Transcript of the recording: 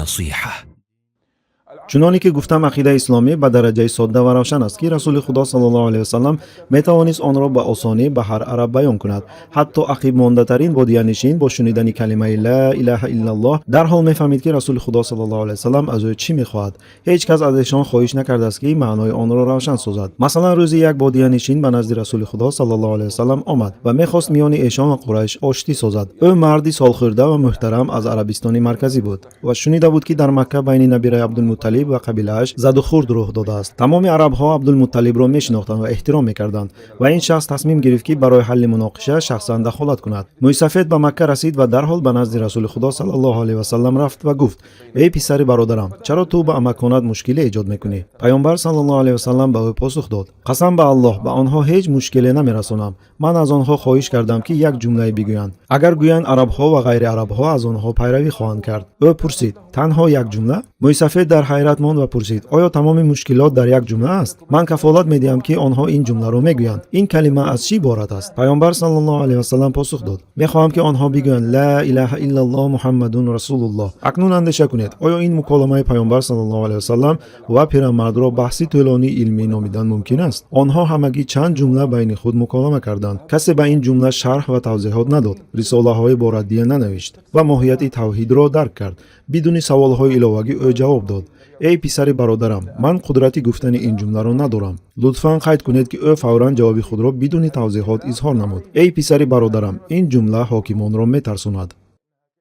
النصيحة. Чуноне ки гуфтам, ақидаи исломӣ ба дараҷаи содда ва равшан аст, ки Расули Худо саллаллоҳу алайҳи васаллам метавонист онро ба осонӣ ба ҳар араб баён кунад. Ҳатто ақибмондатарин бодиянишин бо шунидани калимаи «Ла илаҳа иллаллоҳ» дарҳол мефаҳмид, ки Расули Худо саллаллоҳу алайҳи васаллам аз ӯ чӣ мехоҳад. Ҳеҷ кас аз эшон хоҳиш накардааст, ки маънои онро равшан созад. Масалан, рӯзе як бодиянишин ба назди Расули Худо саллаллоҳу алайҳи васаллам омад ва мехост миёни эшон ва Қурайш оштӣ созад. Ӯ марди солхӯрда ва муҳтарам аз Арабистони Марказӣ буд ва шунида буд, ки дар Макка байни набираи Абдулмутталиб ва қабилааш задухӯрд рух додааст. Тамоми арабҳо Абдулмутталибро мешинохтанд ва эҳтиром мекарданд ва ин шахс тасмим гирифт, ки барои ҳалли муноқиша шахсан дахолат кунад. Мӯйсафед ба Макка расид ва дарҳол ба назди Расули Худо саллаллоҳу алайҳи васаллам рафт ва гуфт: «Эй писари бародарам, чаро ту ба амаконат мушкиле эҷод мекунӣ?» Паёмбар саллаллоҳу алайҳи васаллам ба ӯ посух дод: «Қасам ба Аллоҳ, ба онҳо ҳеҷ мушкиле намерасонам. Ман аз онҳо хоҳиш кардам, ки як ҷумлае бигӯянд. Агар гӯянд, арабҳо ва ғайриарабҳо аз онҳо пайравӣ хоҳанд кард». Ӯ пурсид: «Танҳо як ҷумла?» Мӯйсафед дар ҳайрат монд ва пурсид: «Оё тамоми мушкилот дар як ҷумла аст? Ман кафолат медиҳам, ки онҳо ин ҷумларо мегӯянд. Ин калима аз чӣ иборат аст?» Паёмбар саллаллоҳу алайҳи васаллам посух дод: «Мехоҳам, ки онҳо бигӯянд: Ла илаҳа иллаллоҳ, Муҳаммадун расулуллоҳ». Акнун андеша кунед, оё ин муколамаи паёмбар саллаллоҳу алайҳи васаллам ва пирамардро баҳси тӯлонии илмӣ номидан мумкин аст? Онҳо ҳамагӣ чанд ҷумла байни худ муколама карданд. Касе ба ин ҷумла шарҳ ва тавзеҳот надод, рисолаҳои бо раддия нанавишт ва моҳияти тавҳидро дарк кард. Бидуни саволҳои иловагӣ ӯ ҷавоб дод: «Эй писари бародарам, ман қудрати гуфтани ин ҷумларо надорам». Лутфан қайд кунед, ки ӯ фавран ҷавоби худро бидуни тавзеҳот изҳор намуд: «Эй писари бародарам, ин ҷумла ҳокимонро метарсонад».